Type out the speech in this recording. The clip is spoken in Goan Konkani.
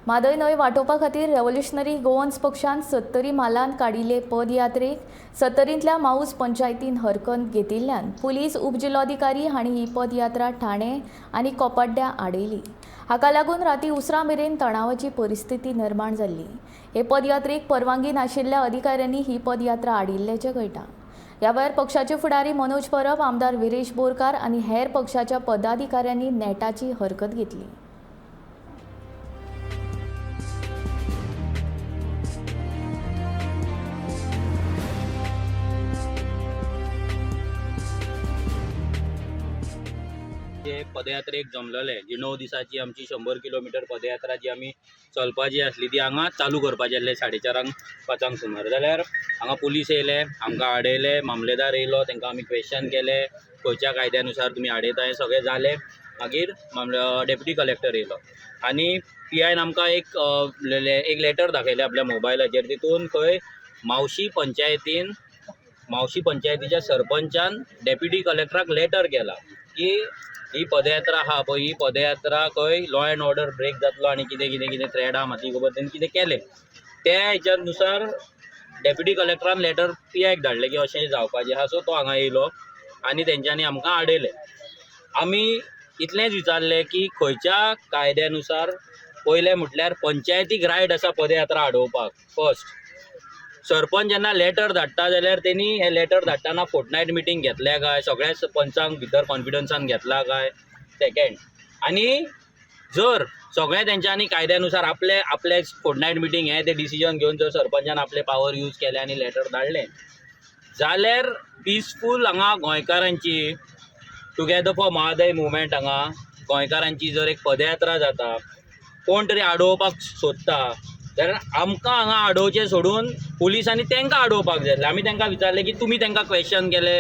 म्हादय न्हंय वाटोवपा खातीर रेव्होल्युशनरी गोवन्स पक्षान सत्तरी म्हालांत काडिल्ले पदयात्रेक सत्तरींतल्या माऊस पंचायतीन हरकत घेतिल्ल्यान पुलीस उपजिल्लोधिकारी हांणी ही पदयात्रा ठाणे आनी कोपाड्ड्या आडयली. हाका लागून राती उसरां मेरेन तणावाची परिस्थिती निर्माण जाल्ली. हे पदयात्रेक परवानगी नाशिल्ल्या अधिकाऱ्यांनी ही पदयात्रा आडिल्ल्याचें कळटा. ह्या वेळार पक्षाचे फुडारी मनोज परब, आमदार विरेश बोरकार आनी हेर पक्षाच्या पदाधिकाऱ्यांनी नेटाची हरकत घेतली. जे पदयात्रेक जमलेले जी 9 दिसाची आमची 100 किलोमिटर पदयात्रा जी आमी चलपाची आसली ती हांगा चालू करपाची आसली 4:30 5 सुमार. जाल्यार हांगा पुलीस येयले, आमकां आडयले, मामलेदार येयलो, तांकां आमी क्वेश्चन केले खंयच्या कायद्यानुसार तुमी आडयता हें सगळें जालें. मागीर डेप्युटी कलेक्टर येयलो आनी पी आयन आमकां एक लेटर दाखयलें आपल्या मोबायलाचेर. तितून खंय मावशी पंचायतीच्या सरपंचान डेप्युटी कलेक्टराक लेटर केला की ही पदयात्रा आहा पळय, ही पदयात्रा खंय लॉ एंड ऑर्डर ब्रेक जातलो आनी कितें कितें कितें थ्रेड आहा म्हाका खबर तेणी कितें केलें. त्या हेच्या नुसार डेप्युटी कलेक्टरान लेटर पी आयक धाडलें की अशें जावपाचें आहा. सो तो हांगा येयलो आनी तेंच्यांनी आमकां आडयलें. आमी इतलेंच विचारलें की खंयच्या कायद्यानुसार, पयलें म्हटल्यार पंचायतीक रायट आसा पदयात्रा आडोवपाक. फर्स्ट सरपंच जेन्ना लेटर धाडटा जाल्यार तेणी हें लेटर धाडटना फोर्टनायट मिटींग घेतल्या काय, सगळ्या पंचांक भितर कॉन्फिडन्सान घेतला काय, सेकेंड. आनी जर सगळें तेंच्यांनी कायद्यानुसार आपले आपले फोर्टनायट मिटींग हें तें डिसिजन घेवन जर सरपंचान आपले पावर यूज केले आनी लेटर धाडलें जाल्यार पिसफूल हांगा गोंयकारांची टुगेदर फॉर म्हादय मुवमेंट हांगा गोंयकारांची जर एक पदयात्रा जाता, कोण तरी आडोवपाक सोदता जाल्यार आमकां हांगा आडोवचें सोडून पुलिसांनी तांकां आडोवपाक जाय. आमी तांकां विचारलें की तुमी तांकां क्वेश्चन केले,